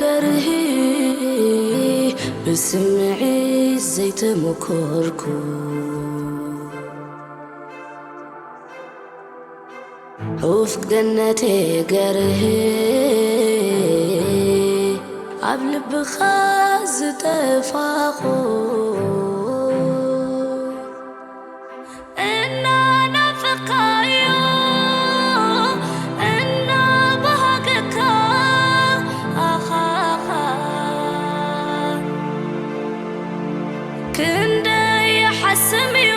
ገርሂ ብስምዒት ዘይተመኮርኩ ዑፍ ገነቴ ገርሂ ኣብ ልብኻ ዝጠፋኹ እናናፈኻዮ እናባሃገካ ኣኻኻ ክንደይ ይሓስም እዩ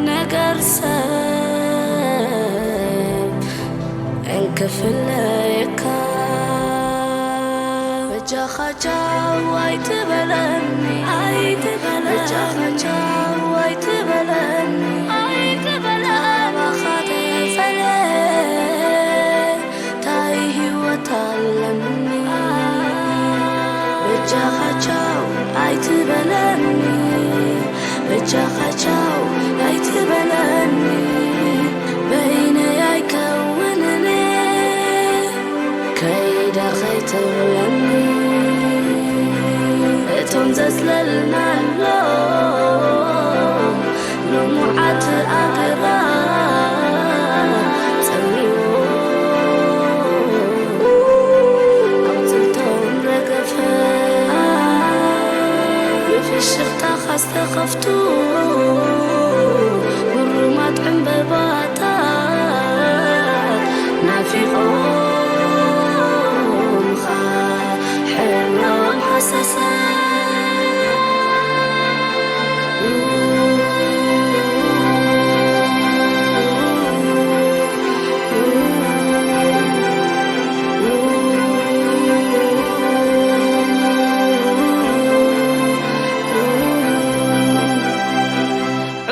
ነገር ሰብ እንክፍለየካ በጃኻ ቻው ኣይትበለኒ ኣይትበለኒ በጃኻ ቻው ኣይትበለኒ ኣይትበለኒ ካባኻ ተፈለ ታይ ህይወት ኣለኒ በጃኻ ቻው ኣይትበለኒ በጃኻ ቻው ኣይትበለኒ በይነይ ኣይከውንን ከይደ ከይትብለኒ እቶም ዘጽለልናሎም ልሙዓት ኣግራብ ጸሚሙ ኣቑጽልቶም ረገፈ ብፍሽኽታኻ ዝተኸፍቱ ግሩማት ዕምበባታት ናፊቖምኻ ሕብሮም ሃሰሰ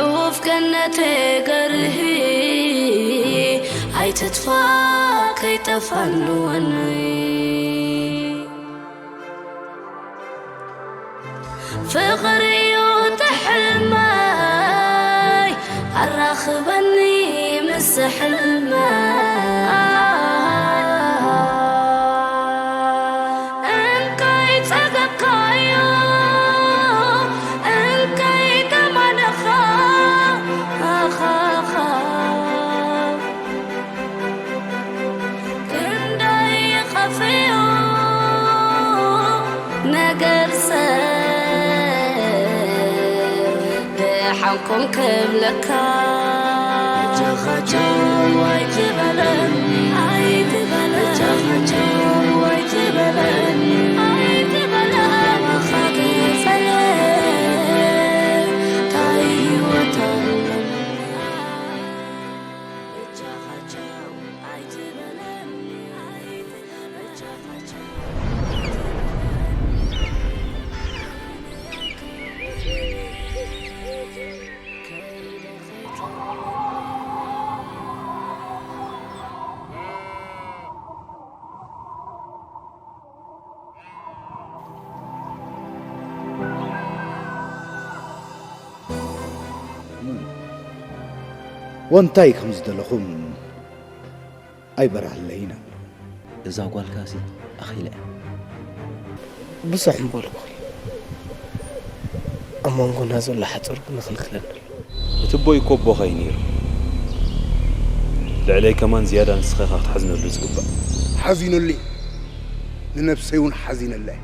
ዑፍ ገነቴ ገርሂ ኣይትጥፋ ከይጠፋኒ ወነይ ፍቕሪ እዩ እቲ ሕልመይ ኣራኽበኒ ምስ ሕልመይ እንከይ ጸገብካዮ እንከይ ተማነኻ ኣኻኻ ክንደይ ይኸፍዮ ነገር ሰብ ደሓንኩም ክብለካ ጃኻጃው ኣይትበለኒ ኣይትበለኒ ጃኻጃው ኣይትበለኒ ኣይትበለኒ ታይ ህይወት ኣለኒ ወንታይ ከም ዝደለኹም ኣይበራህለይን ኣሎ። እዛ ጓልካሲ ኣኺለ እያ። ብዙሕ እምበልኩኺ፣ ኣብ መንጎና ዘሎ ሓጹር ግን ይኽልክለና ኣሎ። እቲ ኣቦይ እኮ ኣቦኻ እዩ ነይሩ። ልዕለይ ከማን ዝያዳ ንስኻ ኢኻ ክትሓዝነሉ ዝግባእ። ሓዚነሉ እየ። ንነብሰይ እውን ሓዚነላ እየ።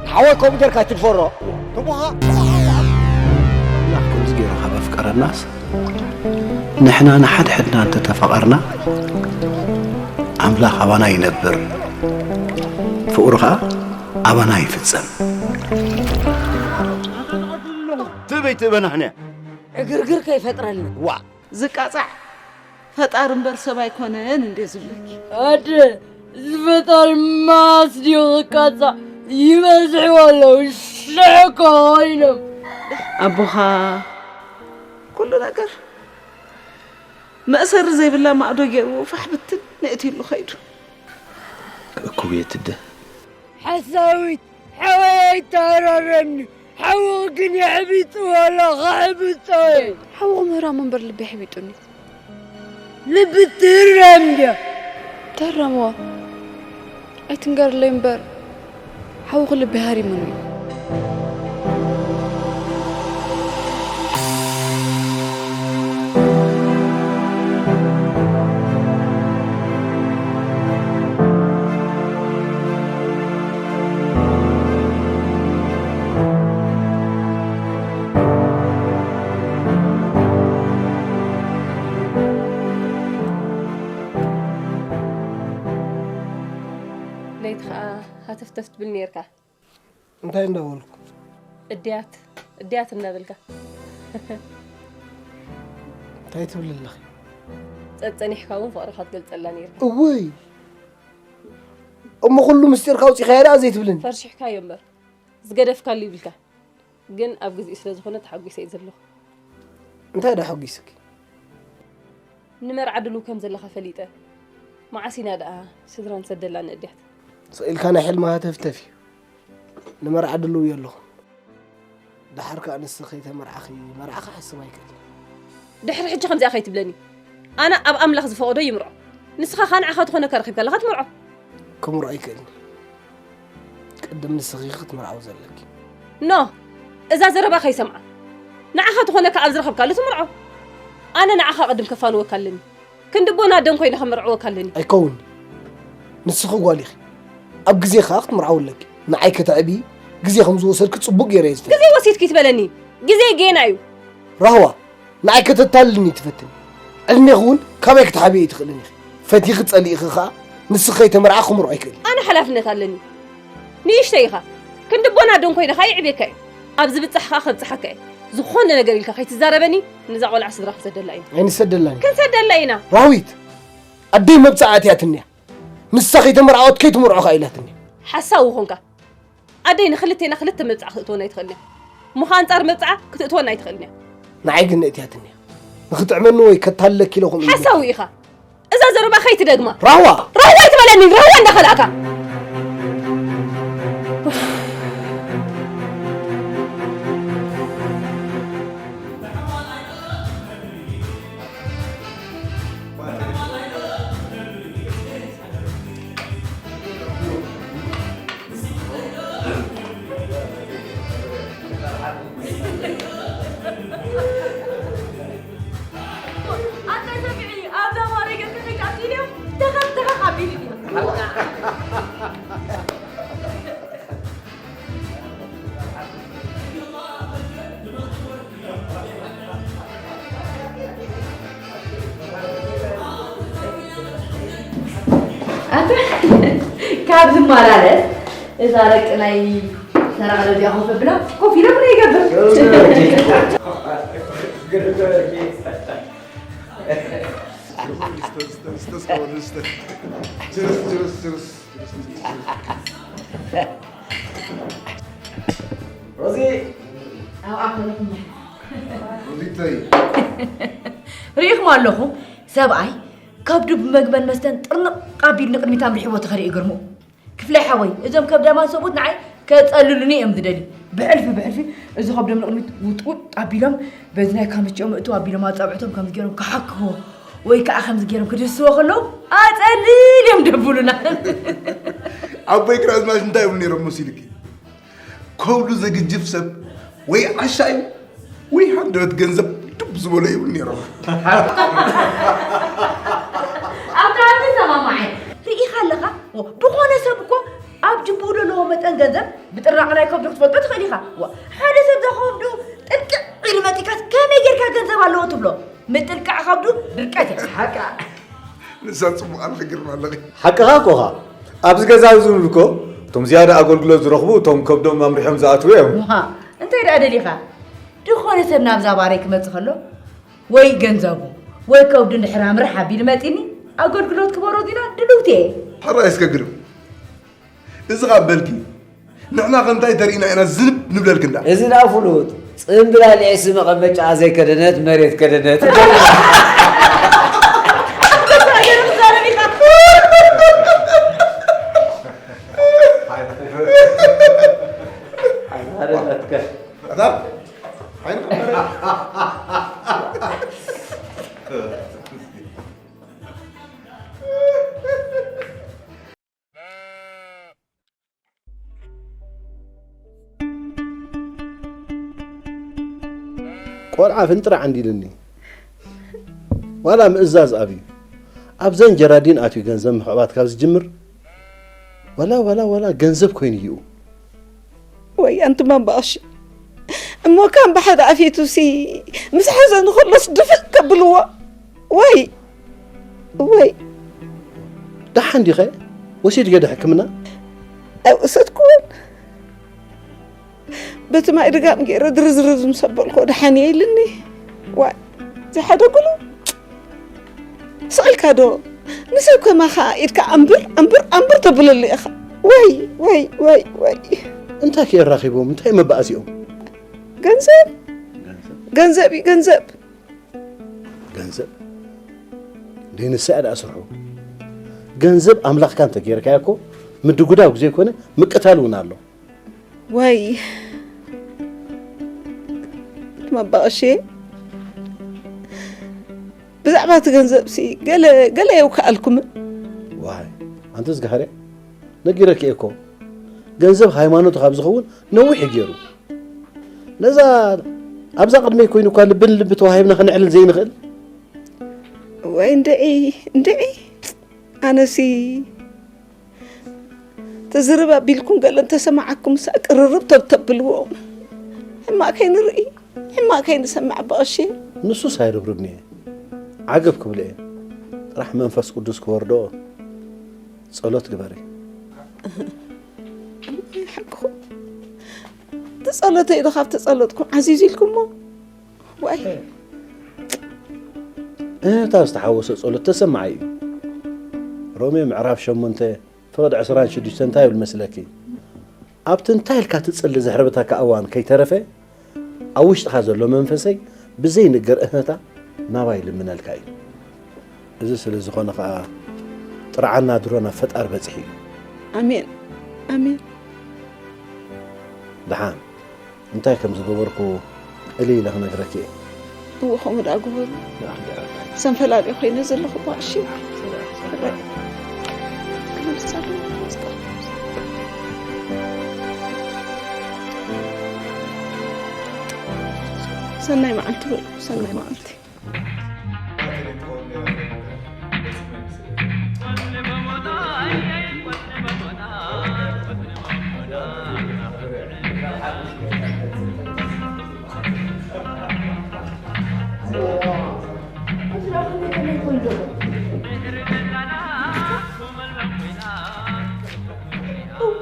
ንሓወይ ከምኡ ጌርካ ኣይትድፈሮ። ኣምላኽ ከምዚ ገይሩ ካብ ኣፍቀረናስ፣ ንሕና ንሓድሕድና እንተ ተፋቐርና፣ ኣምላኽ ኣባና ይነብር፣ ፍቕሩ ኸኣ ኣባና ይፍጸም። ትበይ ትበናሕንያ ዕግርግር ከይፈጥረልና። ዋእ። ዝቃጻዕ ፈጣሪ እምበር ሰብ ኣይኮነን እንዴ ዝብለኪ። ኣደ እዚ ፈጣሪ መዓስ ድዩ ክቃጻዕ? ይበዝሕዎ ኣለዉ ሽሕ እኮ ኮይኖም። ኣቦኻ ኩሉ ነገር መእሰሪ ዘይብላ ማእዶ ገይርዎ ፋሕ ብትን ነእትዩሉ ከይዱ። ክእክቡ እየ ትደ። ሓሳዊት ሓወይ ኣይተሃራረኒ። ሓውኺ ግን የሕቢጥዎ ኣሎ ከሕብጦ እየ። ሓውኺ ምህራሙ እምበር ልቢ ኣሕቢጡኒ። ልቢ ትህረም ድያ? ተህረምዋ። ኣይትንገርለይ እምበር፣ ሓውኺ ልቢ ሃሪሙኒ። ለይቲ ኸኣ ሃተፍተፍ ትብል ነይርካ። እንታይ እንዳበልኩ? እድያት፣ እድያት እንዳበልካ። እንታይ ትብል ኣለኺ? ጸ-፣ ጸኒሕካ እውን ፍቕርኻ ትገልጸላ ነይርካ። እውይ! እሞ ኩሉ ምስጢርካ ኣውጺኻዮ ደኣ ዘይትብልኒ? ፈርሺሕካዮ እምበር፣ ዝገደፍካሉ ይብልካ። ግን ኣብ ግዜኡ ስለ ዝኾነ ተሓጒሰ እየ ዘለኹ። እንታይ ደኣ ሓጒስኪ? ንመርዓ ድሉው ከም ዘለኻ ፈሊጠ። መዓስ ኢና ደኣ ስድራ ንሰደላ ንእድያት? ስቕ ኢልካ ናይ ሕልሚ ሃተፍተፍ እዩ። ንመርዓ ድሉው እየ ኣለኹ። ደሓር ከኣ ንስኺ ከይተመርዓኺ መርዓ ክሓስብ ኣይክእልን። ድሕሪ ሕጂ ከምዚኣ ከይትብለኒ። ኣነ ኣብ ኣምላኽ ዝፈቐዶ ይምርዖ። ንስኻ ከኣ ንዓኻ ዝኾነካ ረኺብካ ኣለኻ ትምርዖ። ክምርዖ ኣይክእልን። ቅድም ንስኺ ክትምርዓዊ ዘለኪ። ኖ፣ እዛ ዘረባ ከይሰምዓ። ንዓኻ ዝኾነካ ኣብ ዝረኸብካሉ ትምርዖ። ኣነ ንዓኻ ቅድም ከፋንወካ ኣለኒ። ክንዲ ኣቦን ኣደን ኮይነ ከመርዕወካ ኣለኒ። ኣይከውን። ንስኺ ጓል ኢኺ። ኣብ ግዜ ከኣ ክትምርዓዊ ኣለኪ። ንዓይ ከተዕብዪ ግዜ ከም ዝወሰድኪ ጽቡቕ ገይረ እየ ዝፈልጥ። ግዜ ወሲድኪ ትበለኒ። ግዜ ጌና እዩ። ራህዋ፣ ንዓይ ከተታልልኒ ትፈትኒ። ዕድሜኺ እውን ካባይ ክትሓብዮ ኣይትኽእልን ኢኺ። ፈቲኺ ጸሊእኺ ከኣ ንስኺ ከይተመርዓ ክምርዖ ኣይክእልን። ኣነ ሓላፍነት ኣለኒ። ንእሽተይ ኢኻ። ክንዲ ኣቦን ኣደን ኮይነ ከኣ የዕብየካ እየ። ኣብ ዝብጻሕ ከኣ ከብጽሓካ እየ። ዝኾነ ነገር ኢልካ ከይትዛረበኒ፣ ነዛ ቆልዓ ስድራ ክንሰደላ ኢና። ኣይንሰደላን። ክንሰደላ ኢና። ራህዊት፣ ኣደይ መብጽዓ ኣትያትኒ እያ። ንሳ ከይተመርዓወት ከይትምርዖ ከኣ ኢላትኒ። ሓሳዊ ኾንካ። ኣደይ ንኽልቴና ክልተ መብጽዓ ክትእትወና ኣይትኽእልን እያ። እሞ ኸኣ ኣንጻር መብጽዓ ክትእትወና ኣይትኽእልን እያ። ንዓይ ግን እትያትኒ እያ። ንኽጥዕመኒ ወይ ከታልለኪ ኢለ ከምኡ ኢለ። ሓሳዊ ኢኻ። እዛ ዘረባ ከይትደግማ። ራህዋ! ራህዋ ኣይትበለኒ፣ ራህዋ እንዳኸላእካ። ኣታ ሰሚዒ፣ ኣብዛ ማረይ ገጽ ከይትኣትይልዮ፣ ተኸፍ ተኸፍ ኣቢሉኒ። ኣታ ካብ ዝመላለስ እዛ ረቂ ናይ ሰራቕ ደዚኣ ኮፍ ኣብላ ኮፍ ኢለ ቡና ይገብር። ሮዚ፣ ኣብኣ ኮለኹም። ሮዚተይ። ርኢኹም ኣለኹም፣ ሰብኣይ ከብዱ ብመግበን መስተን ጥርንቕ ኣቢሉ ንቕድሚት ኣምሪሕዎ ተኸደ እዩ ግርሙ። ክፍላይ ሓወይ፣ እዞም ከብዳማት ሰብኡት ንዓይ ከጸልሉኒ እዮም ዝደልዩ። ብሕልፊ ብሕልፊ እዚ ከብዶም ንቕድሚት ውጥውጥ ኣቢሎም፣ በዚ ናይ ካምችኦም እትው ኣቢሎም ኣጻብዕቶም ከምዚ ገይሮም ክሓክዎ ወይ ከኣ ከምዚ ገይሮም ክድህስዎ ከለዉ ኣጸልል እዮም ደብሉና። ዓቦይ ግራዝማች እንታይ ይብሉ ነይሮም መሲልኪ? ከብዱ ዘግጅፍ ሰብ ወይ ዓሻ እዩ ወይ ሃንደበት ገንዘብ ድብ ዝበሎ ይብሉ ነይሮም። ኣብታ ኣብቲ ሰማማዐ ርኢኻ ኣለኻ? ብኾነ ሰብ እኮ ኣብ ጅብኡ ዘለዎ መጠን ገንዘብ ብጥርናቐ ናይ ከብዱ ክትፈልጦ ትኽእል ኢኻ። ዋ፣ ሓደ ሰብ ዘኸብዱ ጥልቅዕ ኢሉ መጢካስ ከመይ ጌርካ ገንዘብ ኣለዎ ትብሎ? ምጥልቃዕ ከብዱ ድርቀት እያ። ሓቃ። ንሳ ጽቡቕ ኣለኺ፣ ግርማ ኣለኺ። ሓቅኻ እኮ ኢኻ። ኣብዚ ገዛ እዚ እውን እኮ እቶም ዝያዳ ኣገልግሎት ዝረኽቡ እቶም ከብዶም ኣምሪሖም ዝኣትዉ እዮም። ውሃ፣ እንታይ ደኣ ደሊኻ? ዝኾነ ሰብ ናብዛ ባረይ ክመጽእ ከሎ ወይ ገንዘቡ ወይ ከብዱ እንድሕር ኣምርሕ ኣቢሉ መጺኒ ኣገልግሎት ክበሮ ዚና ድልውቲ እየ። ሕራይ እስከ ግርም። እዚ ኸኣ በልኪ፣ ንሕና ኸ እንታይ ተሪእና ኢና ዝንብ ንብለልኪ እንዳ? እዚ ደኣ ፍሉጥ፣ ጽምብላሊዕሲ መቐመጫኣ ዘይከደነት መሬት ከደነት። ኣረ ናትካ። ኣታ፣ ዓይንኩም በረ። ቆልዓ ፍንጥር ዓንዲልኒ። ዋላ ምእዛዝ ኣብዩ። ኣብዘን ጀራዲን ኣትዩ ገንዘብ ምኽዕባት ካብ ዝጅምር፣ ዋላ፣ ዋላ፣ ዋላ ገንዘብ ኮይኑ ይኡ። ወይ ኣንቱም ኣባቕሽ፣ እሞ ካም ብሓደ ኣፌቱሲ ምስ ሓዘኑ ከሎስ ድፍእ ከብልዎ። ወይ፣ ወይ። ደሓን ዲኸ? ወሲድዮ ዶ ሕክምና? ኣይወሰድኩዎን። በቲ ማይ ድጋም ገይረ ድርዝርዝ ምስ ኣበልኮ ደሓን እየ ኢልኒ። ዋይ፣ ዝሓደጉሉ ስቕ ኢልካ ዶ ንሰብ ከማኻ ኢድካ ኣንብር፣ ኣንብር፣ ኣንብር ተብለሉ ኢኻ። ወይ፣ ወይ፣ ወይ፣ ወይ። እንታይ ከ የራኺቦም? እንታይ መባእሲኦም? ገንዘብ፣ ገንዘብ እዩ፣ ገንዘብ። ገንዘብ? ደይ ንሳ እያ ደኣ ስርሑ። ገንዘብ ኣምላኽካ እንተ ገይርካዮ እኮ ምድጉዳግ ዘይኮነ ምቅታል እውን ኣሎ። ወይ፣ መባቕሼ፣ ብዛዕባ እቲ ገንዘብሲ ገለ፣ ገለ የውክኣልኩምን። ዋይ፣ ኣንቲ ዝጋህርያ፣ ነጊረኪ እየ እኮ። ገንዘብ ሃይማኖት ካብ ዝኸውን ነዊሕ እዩ ገይሩ። ነዛ ኣብዛ ቅድመይ ኮይኑ እኳ ልብን ልቢ ተዋሂብና ክነዕልል ዘይንኽእል። ወይ እንድዒ፣ እንድዒ፣ ኣነሲ ትዝርብ ኣቢልኩም ገለ እንተሰማዓኩም፣ ሳ ቅርርብ ተብተብልዎ። ሕማቕ ከይንርኢ፣ ሕማቕ ከይንሰምዕ ኣባ ቀሺ። ንሱስ ኣይርብርብን እየ። ዓገብ ክብሎ እየ። ጥራሕ መንፈስ ቅዱስ ክወርዶ ጸሎት ግበሪ። ሓቅኹም። እቲ ጸሎተይ ዶ ካብ ተጸለጥኩም ዓዚዙ ኢልኩሞ? ዋይ። እህታ ዝተሓወሰ ጸሎት ተሰማዓይ እዩ። ሮሜ ምዕራፍ ሸሞንተ ፍቕዲ ዕስራን ሽዱሽተን እንታይ ይብል መስለኪ? ኣብቲ እንታይ ኢልካ ትጽሊ ዘሕርብተካ እዋን ከይተረፈ፣ ኣብ ውሽጥኻ ዘሎ መንፈሰይ ብዘይንገር እህታ ናባይ ልምነልካ እዩ። እዚ ስለ ዝኾነ ኸኣ ጥርዓና ድሮ ናብ ፈጣሪ በጺሑ እዩ። ኣሜን፣ ኣሜን። ደሓን እንታይ ከም ዝገበርኩ ቅልል ኢለ ክነግረኪ እየ። እወ፣ ከምኡ ደኣ ግበሩ። ሰንፈላልዮ ኮይነ ዘለኹ እባ፣ እሺ? ሰናይ መዓልቲ በሉ፣ ሰናይ መዓልቲ።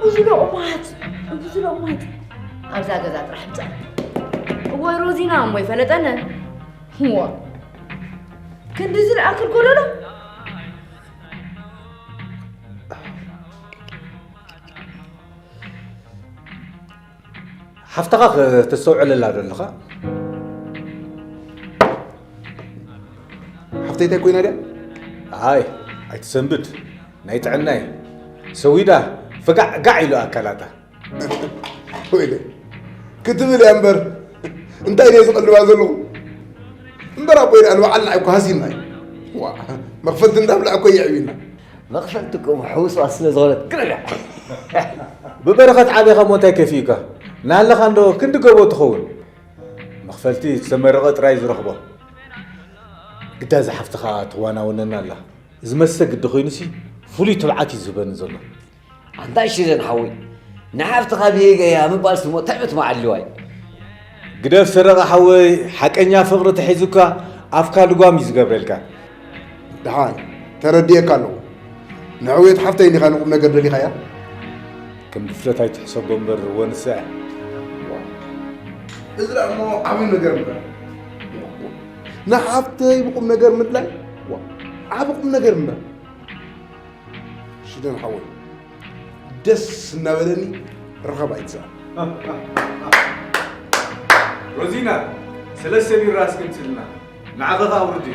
ብዙ ለቑማት፣ ብዙ ለቑማት። ኣብዛ ገዛ ጥራሕ ምጻእ። እወ ሮዚና እሞ ይፈለጠነ። እዋ። ክንድዚ ዝኣክል ጎደሎ? ሓፍትኻ ከተስተውዕለላ ዶ ኣለኻ? ሓፍተይ እንታይ ኮይና ድያ? ኣይ፣ ኣይትሰንብድ። ናይ ጥዕና እዩ። ሰዊዳ ፍጋዕ ጋዕ ኢሉ ኣካላታ። ወይለ፣ ክትብል እያ እምበር፣ እንታይ ድየ ዝቐልባ ዘለኹ? እምበር ኣቦይ ደኣ ንባዕልና እኮ ሃሲና እዩ። ዋ፣ መኽፈልቲ እንዳብላዕ እኮ የዕቢና። መኽፈልቲ እኮ ሕውስዋስ ስለ ዝኾነት ክረዳ። ብበረኸት ዓቢኻ እሞ እንታይ ከፊኡካ? ናለኻ እንዶ ክንዲ ገቦ ትኸውን። መኽፈልቲ ዝተመረቐ ጥራይ ዝረኽቦ። ግዳ እዛ ሓፍትኻ ትዋናውነና ኣላ። እዚ መስተ ግዲ ኮይኑሲ ፍሉይ ትብዓት እዩ ዝህበኒ ዘሎ። ኣንታ ሽደን ሓወይ፣ ንሓፍትኻ ብሄገያ ምባል ስሞ እንታይ ምትማዕ ኣድልዋይ? ግደፍ ሰረቐ ሓወይ፣ ሓቀኛ ፍቕሪ ተሒዙካ ኣፍካ ልጓም እዩ ዝገብረልካ። ደሓን፣ ተረዲኤካ ኣለኹ። ንዕውየት ሓፍተይ እንዲኻ ንቁም ነገር ደሊኻያ? ከም ድፍረት ኣይትሕሰቦ እምበር ወንሰ። እዚ ደኣ እሞ ዓብዪ ነገር እምበር። ንሓፍተይ ብቁም ነገር ምድላይ፣ ዋ፣ ዓቢ ቁም ነገር እምበር። ሽደን ሓወይ፣ ደስ እናበለኒ ርኸባ ይትስኣ። ሮዚና፣ ሰለስተ ቢራ ኣስገምጽልና። ንዓኻ ኸኣ ውርዲ።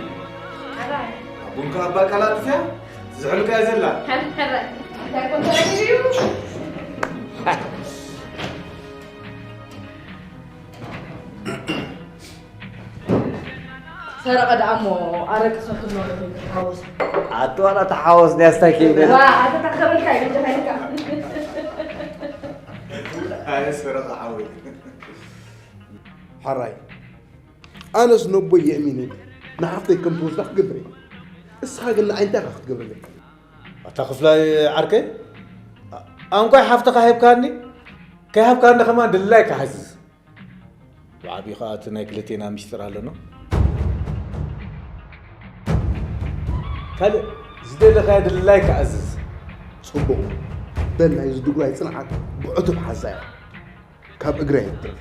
ኣራይ። ቡንካ ኣባ ቀላጥፍያ፣ ዝሕልካ እያ ዘላ። ሕረ፣ ሕረ። እንታይ ኮን ተረኺቡ እዩ? ሰረቐ ደኣ እሞ ኣረቂ ሰትኖ ክትሓወስ። ኣቲ ዋላ ተሓወስ ድያ ስታይ ከይበለ። ዋ፣ ኣቲ ተኸበልካ እዩ፣ እንታይ ኢልካ? ኣይ፣ ሰረቐ ሓወይ። ሓራይ። ኣነስ ነቦይ የእሚን ንሓፍተይ ከም ትወስዳ ክገብር እየ። እስኻ ግን ንዓይ እንታይ ኢኻ ክትገብረለይ? ኣታ ክፍላይ ዓርከይ፣ ኣንኳይ ሓፍትኻ ሂብካኒ፣ ከይሃብካኒ ከማን ድላይካ ሓዝዝ። ብዓብዩ ኸዓ እቲ ናይ ክልቴና ሚስጥር ኣለና። ካልእ ዝደለኻዮ ድላይካ ኣዝዝ። ጽቡቕ። በል ናይዚ ድጉራይ ጽንዓት ብዕቱብ ሓዛያ። ካብ እግረይ ኣይትትረፍ።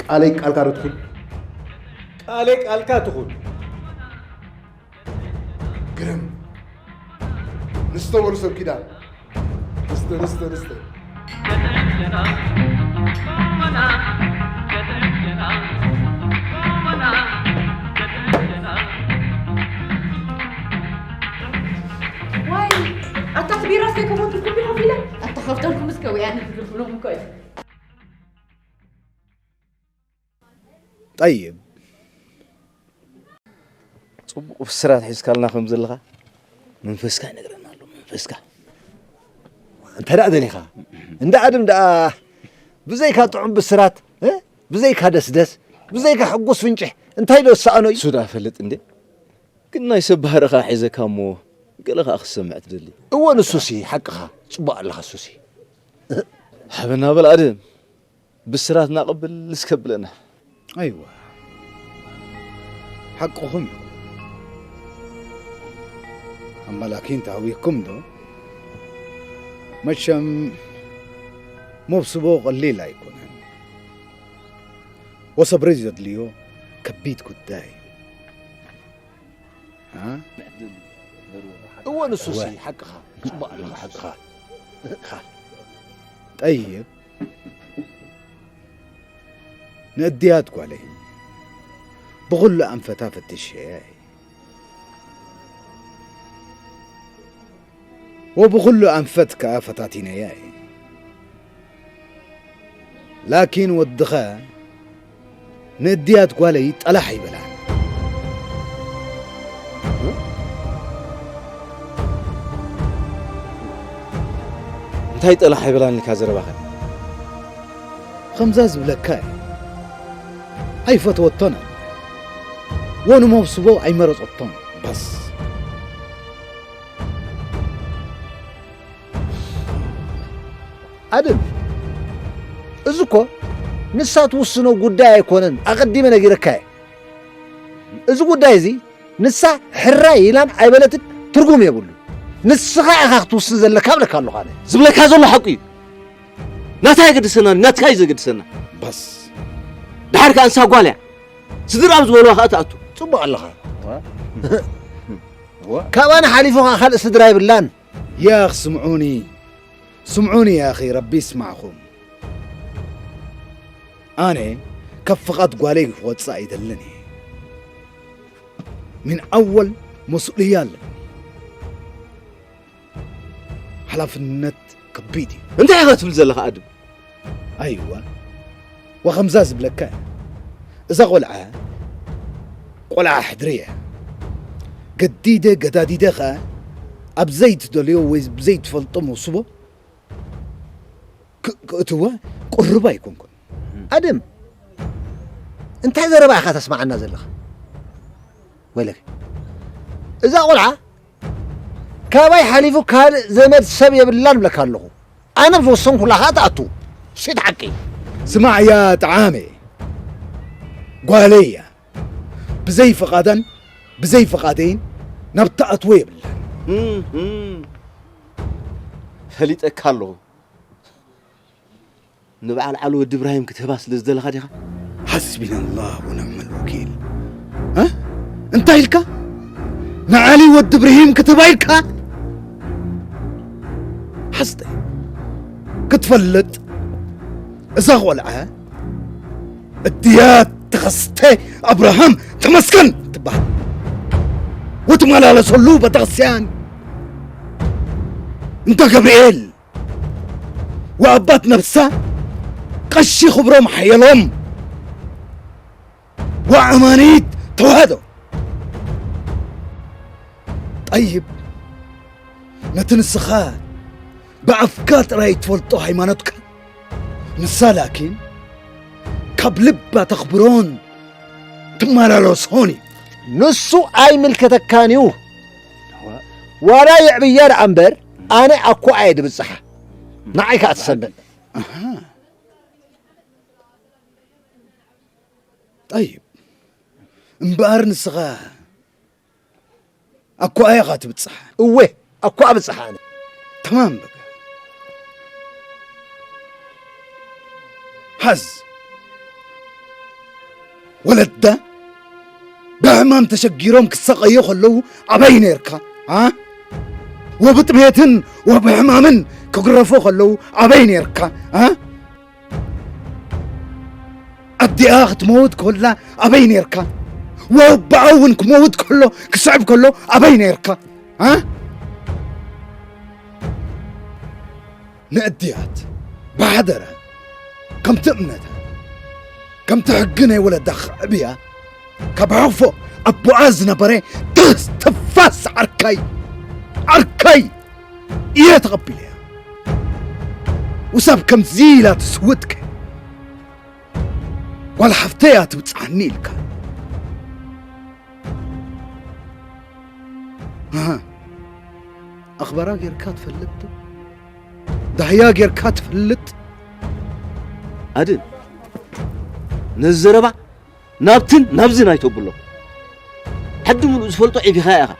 ቃለይ ቃልካ ዶ ትኹን? ቃለይ ቃልካ ትኹን። ግርም። ንስተ በሉ ሰብ ኪዳን። ንስተ፣ ንስተ፣ ንስተ። ዋይ ኣታ እቲ ቢራስ ከይከፈትኩም ዲኹም ኢለ ኣታ ከፍተልኩምስ ከውያኒ ትልብሎም እኮ እዩ። ጠይብ፣ ጽቡቕ ብስራት ሒዝካልና ከም ዘለኻ መንፈስካ ይነግረና ኣሎ። መንፈስካ እንተ ደኣ ደሊኻ እንዳ ኣድም ደኣ ብዘይካ ጥዑም ብስራት እ? ብዘይካ ደስደስ ብዘይካ ሕጉስ ፍንጭሕ እንታይ ዶ ዝሰኣኖ እዩ? እሱ ደኣ ፈልጥ እንዴ? ግን ናይ ሰብ ባህርኻ ሒዘካ እሞ ገለ ኸኣ ክትሰምዕ ትደሊ። እወ ንሱሲ ሓቅኻ ጽቡቕ ኣለኻ እሱሲ። ሓበና በል ኣድም። ብስራትና ቅብል እስከ ብለና። ኣይዋ ሓቅኹም እዩ። ኣመላኪን ተሃዊኩም ዶ መቸም መብስቦ ቀሊል ኣይኮነን። ወሰብሪ ዘድልዮ ከቢድ ጉዳይ እዩ። እወ ንሱሲ ሓቅኻ ጽቡቕ ኣለኻ ሓቅኻ። ጠይብ ንእድያት ጓለይ ብኹሉ ኣንፈታ ፈትሸያ እየ። ወብኹሉ ኣንፈት ከኣ ፈታቲነያ እየ። ላኪን ወድኸ ንእድያት ጓለይ ጠላሕ ኣይበላን። እንታይ ጠላሕ ኣይበላን ኢልካ ዘረባኸ? ኸምዛ ዝብለካ እየ። ኣይፈተወቶን ኣለ። ወንመብስቦ ኣይመረጸቶን። በስ። ኣድም፣ እዚ እኮ ንሳ ትውስኖ ጉዳይ ኣይኮነን፣ ኣቐዲመ ነጊረካ እየ። እዚ ጉዳይ እዚ ንሳ ሕራይ ኢላን ኣይበለትን ትርጉም የብሉ። ንስኻ ኢኻ ክትውስን ዘለካ እብለካ ኣለኹ ኣነ። ዝብለካ ዘሎ ሓቁ እዩ። ናታ የገድሰና፣ ናትካ እዩ ዘገድሰና። በስ። ድሓር ከኣ ንሳ ጓል እያ። ስድራም ዝበልዋ ከኣ ትኣቱ። ጽቡቕ ኣለኻ። ካባና ሓሊፉ ከኣ ካልእ ስድራ የብላን። يا أخ سمعوني سمعوني يا أخي ربي يسمعكم ኣነ ካብ ፍቓድ ጓለይ ክወጽእ ኣይደልን እየ من أول مسؤولية ኣለኒ ሓላፍነት ከቢድ እዩ እንታይ ኢኻ ትብል ዘለኻ ኣድም ኣይዋ ወኸምዛ ዝብለካ እያ እዛ ቆልዓ ቆልዓ ሕድሪ እያ ገዲደ ገዳዲደ ኸኣ ኣብ ዘይትደልዮ ወይ ብዘይትፈልጦ መውስቦ ክእትወ ቅሩብ ኣይኮንኩን ኣድም እንታይ ዘረባ ኢኻ ተስማዓና ዘለኻ ወይለክ እዛ ቆልዓ ካባይ ሓሊፉ ካልእ ዘመድ ሰብ የብላን እብለካ ኣለኹ ኣነ ዝወሰንኩላ ኸዓ ትኣቱ ሲት ሓቂ ስማዕ ያ ጠዓመ ጓለይ እያ ብዘይ ፍቓዳን ብዘይ ፍቓደይን ናብ ትኣትዎ የብላን ፈሊጠካ ኣለኹ ንበዓል ዓሊ ወዲ እብራሂም ክትህባ ስለ ዝደለኻ ዲኻ ሓስቢና ላህ ወንዕመ ልወኪል እንታይ ኢልካ ንዓሊ ወዲ እብርሂም ክትህባ ኢልካ ሓስተ ክትፈልጥ እዛ ቆልዓ እድያት ተኸስተ ኣብርሃም ተመስገን ትበሃል ወትመላለሰሉ ቤተክርስቲያን እንዳ ገብርኤል ወኣባት ነብሳ ቀሺ ክብሮም ሓየሎም ወኣማኒት ተዋህዶ ጠይብ ነቲ ንስኻ ብኣፍካ ጥራይ ትፈልጦ ሃይማኖትካ ንሳ ላኪን ካብ ልባ ተኽብሮን ትመላለሶን እዩ። ንሱ ኣይምልከተካን እዩ። ዋላ የዕብያ ደኣ እምበር፣ ኣነ ኣኮኣ እየ ድብጽሓ። ንዓይ ከኣ ትሰምዕ። ኣሃ። ጠይብ። እምበኣር ንስኻ ኣኮኣ ኢኻ ትብጽሓ። እወ፣ ኣኮኣ ብጽሓ ኣነ። ተማም በቃ። ሓዝ። ወለዳ ብሕማም ተሸጊሮም ክሳቐዩ ከለዉ ኣበይ ነርካ? ኣ? ወብጥሜትን ወብሕማምን ክግረፉ ከለዉ ኣበይ ነርካ? ኣ? ኣዲኣ ክትመውት ከላ ኣበይ ነርካ? ወባኣ እውን ክመውት ከሎ፣ ክስዕብ ከሎ ኣበይ ነርካ? ኣ? ንእድያት ብሓደራ፣ ከምቲ እምነታ፣ ከምቲ ሕጊ ናይ ወለዳ ክዕብያ፣ ካብ ሕቕፎ ኣቦኣ ዝነበረ ትንፋስ ዓርካይ፣ ዓርካይ እየ ተቐቢለያ። ውሳብ ከምዚ ኢላ ትስውትከ፣ ጓል ሓፍተይ እያ ትብጽሓኒ ኢልካ። ኣሃ። ኣኽበራ ጌርካ ትፈልጥ ዶ? ዳህያ ጌርካ ትፈልጥ? ኣድን፣ ነዚ ዘረባ ናብትን ናብዝን ኣይተብሎ። ሓዲ ምሉእ ዝፈልጦ ዒቢኻ ኢኻ።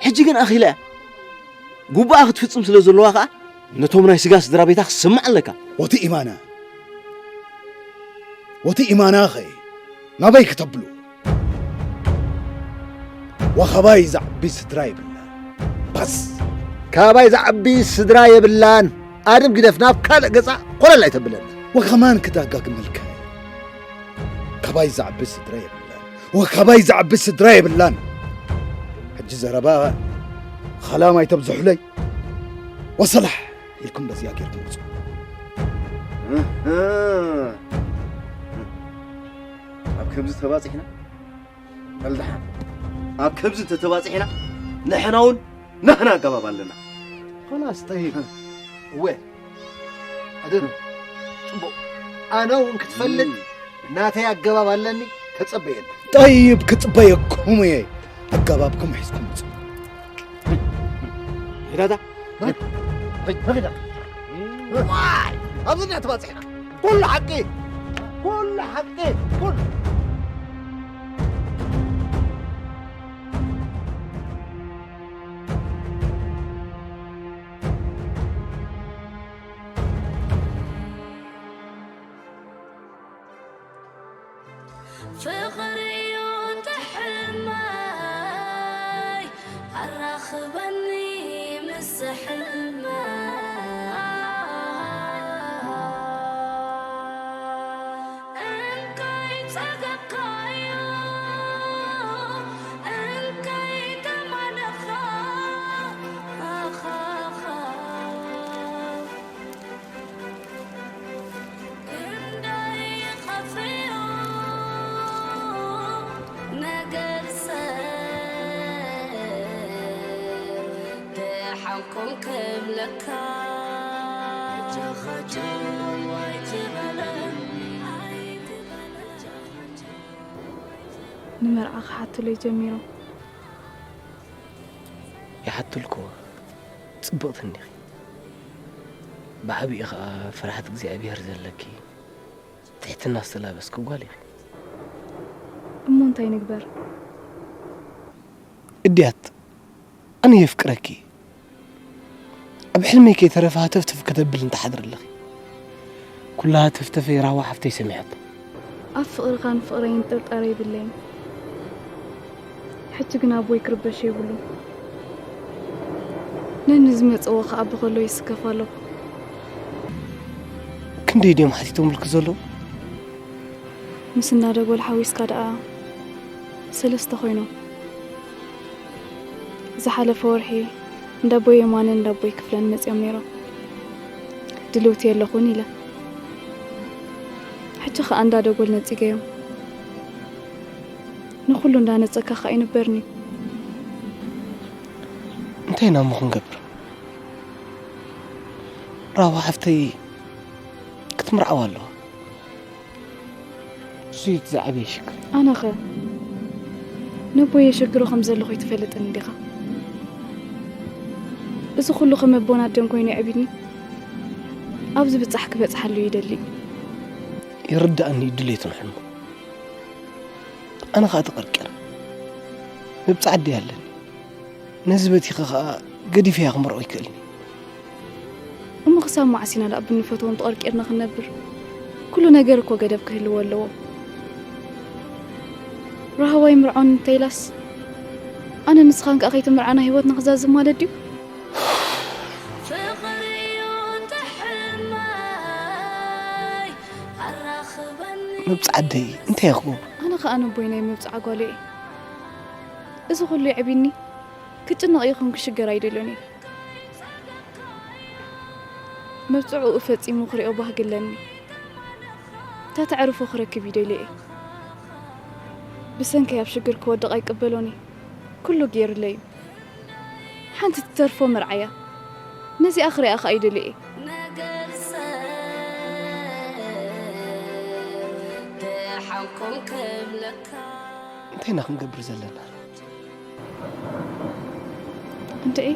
ሕጂ ግን ኣኺላ እያ። ግቡኣ ክትፍጽም ስለ ዘለዋ ከኣ ነቶም ናይ ስጋ ስድራ ቤታ ክትስምዕ ኣለካ። ወቲ ኢማና፣ ወቲ ኢማናኸ ናበይ ክተብሉ? ወኻባይ ዝዓቢ ስድራ የብላን። ባስ። ካባይ ዝዓቢ ስድራ የብላን። ኣድም ግደፍ፣ ናብ ካልእ ገጻ ኮለል ኣይተብለና። ወኸማን ክዳጋግመልካ እየ። ካባይ ዝዓቢ ስድራ የብላን። ወኻባይ ዝዓቢ ስድራ የብላን። ሕጂ ዘረባ ኸላም ኣይተብዝሑለይ። ወሰላሕ ኢልኩም በዚኣ ጌርኩም ውጹ። እህ። ኣብ ከምዚ ተባጺሕና፣ በልደሓን፣ ኣብ ከምዚ እንተተባጺሕና፣ ንሕና እውን ናህና ኣገባብ ኣለና። ኸላስ፣ ጠይብ። እወ፣ ኣደን፣ ጽቡቕ። ኣነ እውን ክትፈልጥ፣ እም። ናተይ ኣገባብ ኣለኒ፣ ተጸበየኒ። ጠይብ፣ ክጽበየኩም እየ። ኣገባብኩም ሒዝኩም ምጹ። ሄዳታ። ዋይ! ኣብዚ እንዲያ ተባጺሕና። ኩሉ ሓቂ! ኩሉ ሓቂ! ኩሉ! ፍቕሪ እዩ ጥዕመይ፣ ኣራኽበኒ ምስ ሕልመይ። እንካይ ጸገብካዮ፣ እንካይ ተማነኻ፣ ኣኻኻ። ክንደይ ከፍዮ ነገር ሰብ ደሓንኩም ክብለካ። ጃኻ ጃው ኣይትበለኒ፣ ኣይትበለኒ። ንመርዓ ክሓቱለይ ጀሚሮም። ይሓቱልክዎ፣ ጽብቕቲ እንዲኺ። ብዓቢኡ ኸኣ ፍርሃት እግዚኣብሔር ዘለኪ፣ ትሕትና ዝተላበስኪ ጓል ኢኺ። እሞ እንታይ ንግበር? እድያት፣ ኣነ የፍቅረኪ። ኣብ ሕልመይ ከይተረፈ ሃተፍተፍ ከተብሊ እንተሓድሪ ኣለኺ። ኩላ ሃተፍተፈይ ራህዋ ሓፍተይ ሰሚዓቶ። ኣብ ፍቕርኻን ፍቕረይን ጥርጣረ የብለይን። ሕጂ ግን ኣቦይ ክርበሽ የብሉን። ነኒ ዝመጽዎ ክኣቢ ከሎ ይስከፍ ኣሎ። ክንደይ ድዮም ሓቲቶምልኪ ዘለዉ? ምስ እንዳ ደጎል ሓዊስካ ደኣ ሰለስተ ኮይኖም። ዝሓለፈ ወርሒ እንዳ ኣቦይ የማነን እንዳ ኣቦይ ክፍለን መጺኦም ነይሮም። ድልውቲ የለኹን ኢለ። ሕጂ ኸኣ እንዳ ደጎል ነጺገዮም። ንኹሉ እንዳነጸካ ኸኣ ይንበርኒ። እንታይ ኢና እሞ ክንገብር? ራህዋ ሓፍተይ ክትምርዓው ኣለዋ። እሱ እዩ እቲ ዝዓበየ ሽግር። ኣነኸ ነቦይ የሸግሮ ከም ዘለኹ ይትፈልጥን እንዲኻ? እዚ ኩሉ ከም ኣቦን ኣደን ኮይኑ የዕቢድኒ ኣብዚ ብጻሕ ክበጽሓሉ ይደሊ። ይርዳእኒ እዩ ድሌቱን ሕልሙ። ኣነ ኸኣ ተቐርቂረ። መብጻዓ ኣደይ ኣለኒ። ነዚ በቲኸ ኸኣ ገዲፈያ ክምርዖ ይክእልኒ። እሞ ክሳብ መዓስ ኢና ደኣ ብንፈትዎም ተቐርቂርና ክንነብር? ኩሉ ነገር እኮ ገደብ ክህልዎ ኣለዎ። ራህዋይ ምርዖን እንተኢላስ ኣነ ንስኻን ከኣ ከይትምርዓና ህይወትና ክዛዝም ማለት ድዩ? መብጻዓ ኣደይ እንታይ እየ ክገብሮ? ኣነ ከኣ ነቦይ ናይ መብጻዓ ጓሉ እየ። እዚ ኩሉ የዕቢኒ ክጭነቕ ይኹን ክሽገር ኣይደልዮን እየ። መብጽዕኡ ፈጺሙ ክሪኦ ባህጊ ኣለኒ። እታ ተዕርፎ ክረክብ ይደልየ እየ። ብሰንከይ ኣብ ሽግር ክወድቕ ኣይቅበሎን እየ። ኩሉ ገይሩለይ እዩ። ሓንቲ ትተርፎ መርዓያ ነዚኣ ክሪኣ ከኣ ይደልየ እየ። ነገር ሰብ ደሓንኩም ክብለካ እንታይ ኢና ክንገብር ዘለና? እንታይ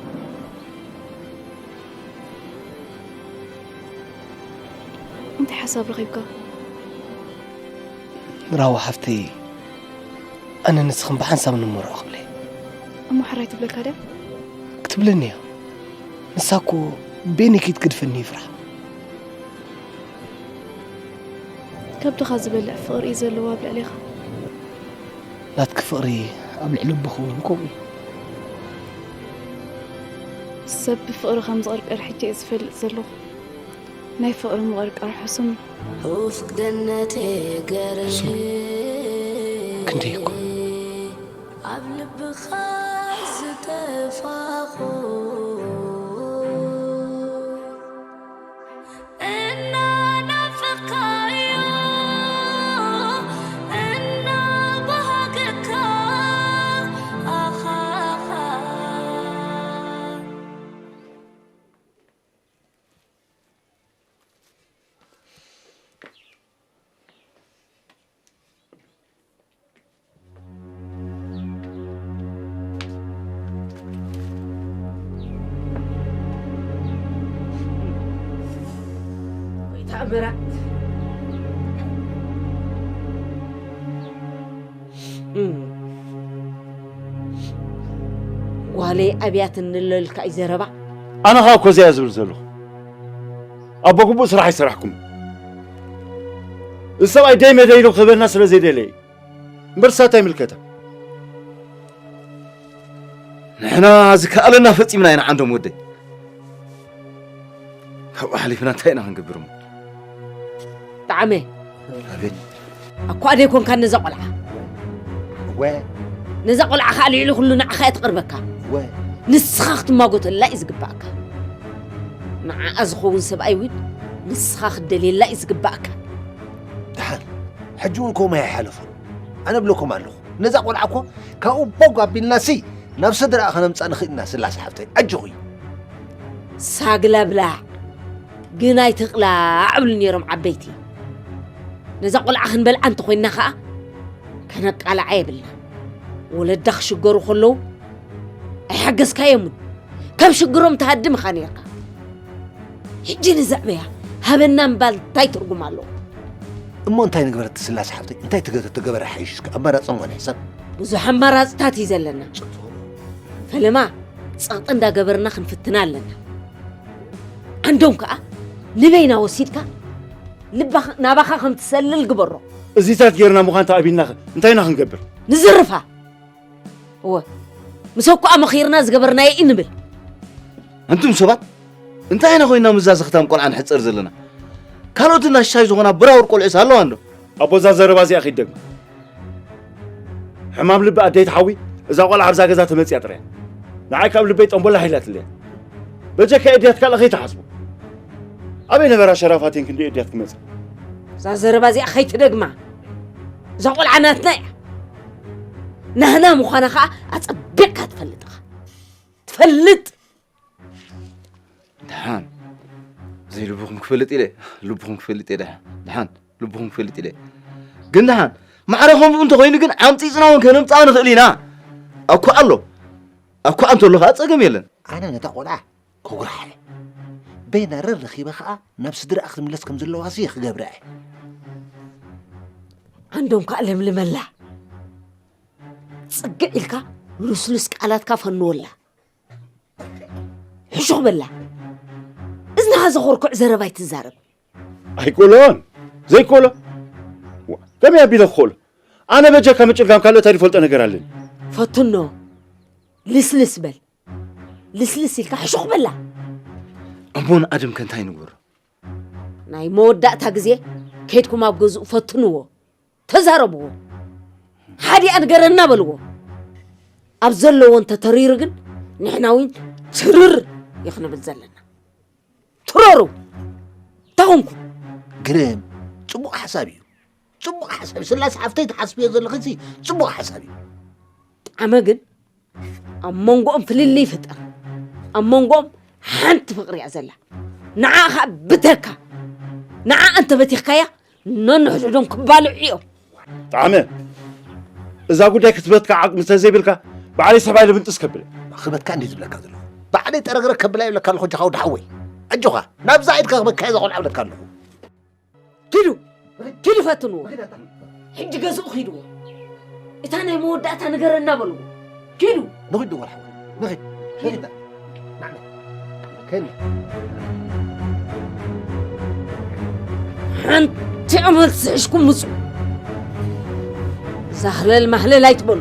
እንታይ ሓሳብ ረኺብካ? ራዋ ሓፍተይ፣ ኣነ ንስኽን ብሓንሳብ ንመርዖ ክብለ እሞ ሕራይ ትብለካ ድያ? ክትብለኒ እያ። ንሳ እኮ ቤኒ ክትገድፈኒ ይፍራሕ። ከብድኻ ዝበልዕ ፍቕሪ እዩ ዘለዎ ኣብ ልዕሌኻ። ናትኪ ፍቕሪ ኣብ ልዕሊ ኣቦኺ እውን ከምኡ እዩ። ሰብ ብፍቕሪ ከም ዝቕርቀር ሕጂ እየ ዝፈልጥ ዘለኹ። ናይ ፍቕሪ ምቕርቃር ሕሱም እዩ። ኡፍ ክደነቴ ገርል ክንደይ እኮ ኣብ ልብኻ ዝተፋኹ እናናፈቕካዮ እናባሃገካ ኣኻኻ ወይ ተኣምራት። እም። ጓለይ ኣብያት እንለልካ እዩ ዘረባ። ኣነ ኸኣ እኮ እዚኣ ዝብል ዘለኹ። ኣቦ ግቡእ ስራሕ ኣይሰራሕኩም። እዚ ሰብኣይ ደይ መደይ ኢሉ ክህበና ስለ ዘይደለየ እዩ። እምበር ንሳታ ይምልከታ። ንሕና ዝከኣለና ፈጺምና ኢና ዓንዶም ወደይ። ካብኡ ሓሊፍና እንታይ ኢና ክንገብር እሞ? ጣዕመ ኣቤት። ኣኳ ደይኮንካ ነዛ ቆልዓ እወ ነዛ ቆልዓ ከዓ ልዕሊ ኩሉ ንዓኻ እያ ትቕርበካ። እወ ንስኻ ክትማጎተላ እዩ ዝግባእካ። ንዓኣ ዝኸውን ሰብኣይ እውን ንስኻ ክትደልየላ እዩ ዝግባእካ። ደሓን ሕጂ እውን ከምኡ ኣይሓለፎን። ኣነ እብለኩም ኣለኹ፣ ነዛ ቆልዓ እኮ ካብኡ ቦግ ኣቢልና ሲ ናብ ስድራኣ ከነምፃ ንኽእል ኢና። ስላስ ሓፍተይ ኣጆኺ። ሳግላ ብላዕ ግን ኣይትቕላዕ እብሉ ነይሮም ዓበይቲ። ነዛ ቆልዓ ክንበልዓ እንተኮይንና ከዓ ከነቃልዓ የብልና። ወለዳ ክሽገሩ ከለዉ ኣይሓገዝካዮምን ካብ ሽግሮም ትሃድም ኢኻ ነይርካ። ሕጂ ንዘዕበያ ሃበና ምባል እንታይ ትርጉም ኣለዎ? እሞ እንታይ ንግበረት ስላስ ሓፍተይ? እንታይ ትገ- ትገበረ ሓይሽ? እስከ ኣማራፂ እሞ ንሕሰብ። ብዙሕ ኣማራፅታት እዩ ዘለና። ፈለማ ፀቕጢ እንዳገበርና ክንፍትና ኣለና። ዓንዶም ከዓ ንበይና ወሲድካ ልባ ናባኻ ከም ትሰልል ግበሮ። እዚታት ጌርና ምዃን ተኣቢልና እንታይ ኢና ክንገብር? ንዝርፋ እወ ምስ ኣኳ መኺርና ዝገበርናዮ እዩ ንብል። ኣንቱም ሰባት እንታይ ኢና ኮይና ምዛ ዝኽታም ቆልዓ ንሕፀር ዘለና? ካልኦት ናሻይ ዝኾና ብራውር ቆልዑስ ኣለዋ እንዶ? ኣቦ እዛ ዘረባ እዚኣ ከይትደግማ። ሕማም ልቢ ኣደይ ትሓዊ እዛ ቆልዓ ኣብዛ ገዛ ተመፅያ ጥራያ። ንዓይ ካብ ልበይ ጠንቦላ ሓይላትለያ። በጀካ እድያት ካልእ ከይትሓስቡ። ኣበይ ነበራ ሸራፋቴን ክንዲ እድያት ክመፅእ? እዛ ዘረባ እዚኣ ከይትደግማ። እዛ ቆልዓ ናትና እያ። ናህና ምዃና ከዓ ኣፀቢቕካ ትፈልጥ ኢኻ። ትፈልጥ። ደሓን ዘይልብኹም ክፈልጥ ኢለ ልብኹም ክፈልጥ እየ። ደሓን ደሓን ልብኹም ክፈልጥ ኢለ። ግን ደሓን ማዕረ ከምኡ እንተኾይኑ ግን ዓምፂፅና እውን ከነምፅኣ ንኽእል ኢና። ኣኳ ኣሎ ኣኳ እንተሎ ከዓ ፀገም የለን። ኣነ ነታ ቆልዓ ከጉርሓለ በይና ረር ረኺበ ከዓ ናብ ስድራኣ ክትምለስ ከም ዘለዋ ሲ ክገብራ እየ። ዓንዶም ከዓ ለምልመላ። ፅግዕ ኢልካ ልስሉስ ቃላትካ ፈንወላ። ሕሹኽ በላ። እዝንኻ ዘኾርኩዕ ዘረባ ኣይትዛረብ። ኣይኮሎን ዘይኮሎ ከመይ ኣቢለ ክኽእሎ ኣነ በጃካ ምጭልጋም ካልእ እንታይ ዝፈልጦ ነገር ኣለኒ። ፈትኖ። ልስልስ በል። ልስልስ ኢልካ ሕሹኽ በላ። እሞን ኣድም ከ እንታይ ንግበሮ? ናይ መወዳእታ ግዜ ከይድኩም ኣብ ገዝኡ ፈትንዎ። ተዛረብዎ። ሓዲኣ ንገረና በልዎ። ኣብ ዘለዎ እንተተሪሩ ግን ንሕና እውን ትርር ይኽንብል ዘለና። ትረሩ። ታኹንኩም። ግርም ጽቡቕ ሓሳብ እዩ። ጽቡቕ ሓሳብ እዩ። ስላስ ሓፍተይ ትሓስብዮ ዘለኺ ሲ ጽቡቕ ሓሳብ እዩ። ጣዕመ ግን ኣብ መንጎኦም ፍልልይ ፍጠር። ኣብ መንጎኦም ሓንቲ ፍቕሪ እያ ዘላ። ንዓ ኸዓ ብተካ ንዓ እንተበቲኽካያ ነንሕድሕዶም ክባልዑ እዮም። ጣዕመ እዛ ጉዳይ ክትበትካ ዓቕሚ ስለዘይብልካ ባዕለይ ሰብኣይ ልብንጥስ ከብል። ክበትካ እንዲ ዝብለካ ዘለኹ ባዕለይ ጠረግረግ ከብላ ይብለካ ኣለኹ። ጃኻ ወዲ ሓወይ ኣጆኻ ናብዛ ኢድካ ክበካ እየ ዘቆልዓ ብለካ ኣለኹ። ኪዱ ኪዱ ፈትንዎ። ሕጂ ገዝኡ ኪድዎ። እታ ናይ መወዳእታ ንገረና በልዎ። ኪዱ ንኺድ ወርሓ ንኺድ ንኺድ ከኒ ሓንቲ ኣመት ዝሕሽኩም ምፁ። ዛህለል ማህለል ኣይትበሉ።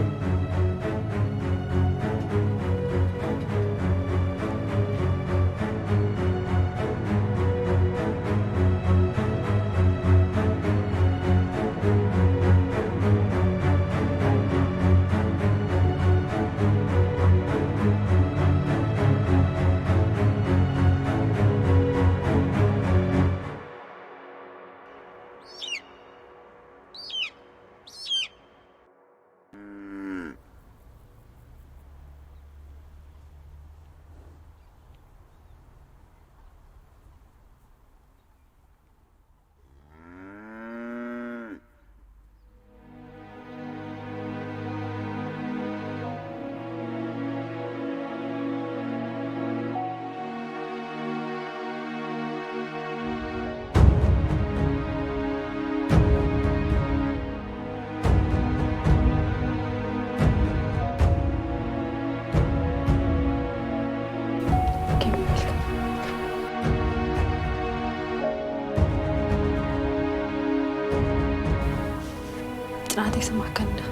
ጽናዕተይ ሰማዕካኒ ዳ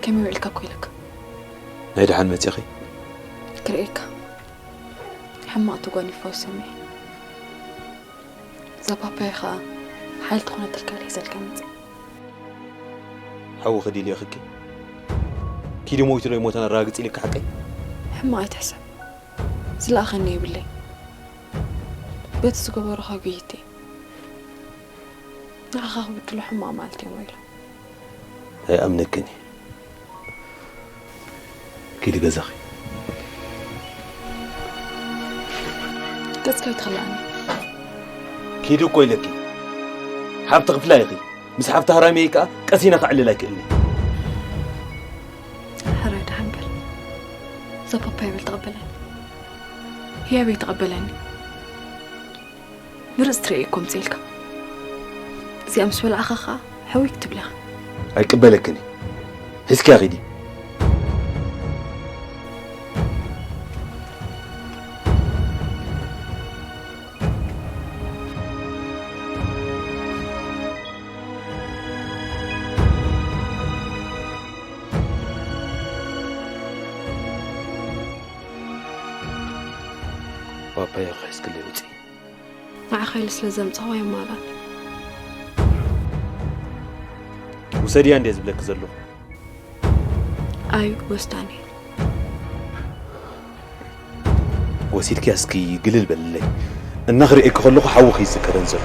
ከመይ ውዒልካ እኮ ኢለካ። ናይ ደሓን መጺኺ። ክርእየካ ሕማቕ ተጓኒፋ ሰሚዐ። እዛ ፓፓያ ኸኣ ሓይሊ ትኾነትልካ ኢለ ሒዘልካ መጺእ። ሓዊ ክዲ ኢለ ኢኽኪ ኪዲ ሞይቱ ዶ ይሞተን ኣረጋግጺ ኢልካ ሓቀይ። ሕማቕ ኣይትሕሰብ ዝለኣኸኒ የብለይ። በቲ ዝገበሩኻ ጉይይተይ ንዓኻ ክብድሎ ሕማቕ መዓልቲ እዮም ወይሎም። ኣይኣምነክን እየ። ኪዲ ገዛኺ። ገጽካ ኣይትኽልኣኒ። ኪዲ እኮ ኢለኪ። ሓብቲ ክፍላ ኢኺ። ምስ ሓብቲ ሃራመይ ከኣ ቀሲነ ከዕልል ኣይክእልኒ። ሕራይ ደሓን በል። እዛ ፓፓያ በል ተቐበለኒ። ህያበይ ተቐበለኒ። ንርፅ ትርእየ እኮ ምፅእ ኢልካ እዚኣ ምስ በላዕኻ ኸዓ ሕውይ ክትብል ኢኻ። ኣይቅበለክን እየ። ሒዝክያ ኺዲ። ፓፓያ ሒዝክለይ ውፅኢ። ንዓኻ ኢለ ስለ ዘምጻኹዋ የማላኒ። ውሰድያ እንድየ ዝብለኪ ዘለኹ። ኣዩ ወስዳኒ። ወሲድክያ እስኪ ግልል በልለይ። እናኽርእየኪ ከለኹ ሓውኺ ይዝከረን ዘሎ።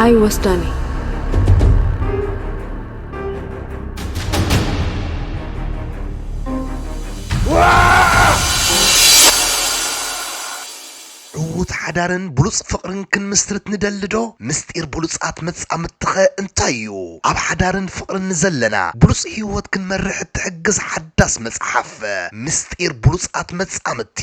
ኣዩ ወስዳኒ። ዕውር ብሉጽ ሓዳርን ብሉጽ ፍቕርን ክንምስርት ንደሊ ዶ? ምስጢር ብሉጻት መጻምድትኸ እንታይ እዩ? ኣብ ሓዳርን ፍቕርን ንዘለና ብሉጽ ህይወት ክንመርሕ እትሕግዝ ሓዳስ መጽሓፍ፣ ምስጢር ብሉጻት መጻምድቲ።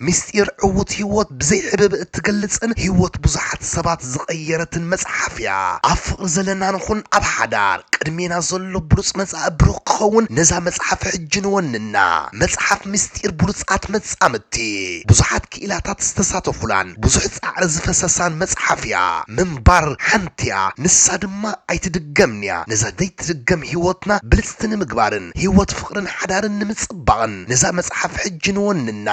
ምስጢር ዕዉት ህይወት ብዘይ ሕብእብእ እትገልጽን ህይወት ብዙሓት ሰባት ዝቐየረትን መጽሓፍ እያ። ኣብ ፍቕሪ ዘለና ንኹን ኣብ ሓዳር ቅድሜና ዘሎ ብሉጽ መጻኢ ብሩኽ ክኸውን ነዛ መጽሓፍ ሕጂ ንወንና። መጽሓፍ ምስጢር ብሉጻት መጻምድቲ ብዙሓት ክኢላታት ዝተሳተፉላን ብዙሕ ጻዕሪ ዝፈሰሳን መጽሓፍ እያ። ምንባር ሓንቲ እያ፣ ንሳ ድማ ኣይትድገምን እያ። ነዛ ዘይትድገም ህይወትና ብልጽቲ ንምግባርን ህይወት ፍቕርን ሓዳርን ንምጽባቕን ነዛ መጽሓፍ ሕጂ ንወንና።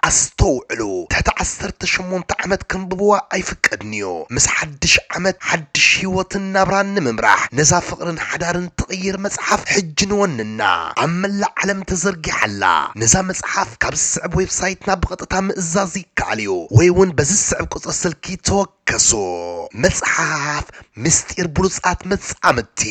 ኣስተውዕሉ፣ ትሕቲ ዓሰርተ ሸሞንተ ዓመት ከንብብዋ ኣይፍቀድን እዩ። ምስ ሓድሽ ዓመት ሓድሽ ህይወትን ናብራን ንምምራሕ ነዛ ፍቕርን ሓዳርን ትቕይር መጽሓፍ ሕጂ ንወንና። ኣብ መላእ ዓለም ተዘርጊሓ ኣላ። ነዛ መጽሓፍ ካብ ዝስዕብ ዌብሳይትና ብቐጥታ ምእዛዝ ይከኣል እዩ፣ ወይ እውን በዚ ዝስዕብ ቁጽሪ ስልኪ ተወከሱ። መጽሓፍ ምስጢር ብሉጻት መጻምድቲ።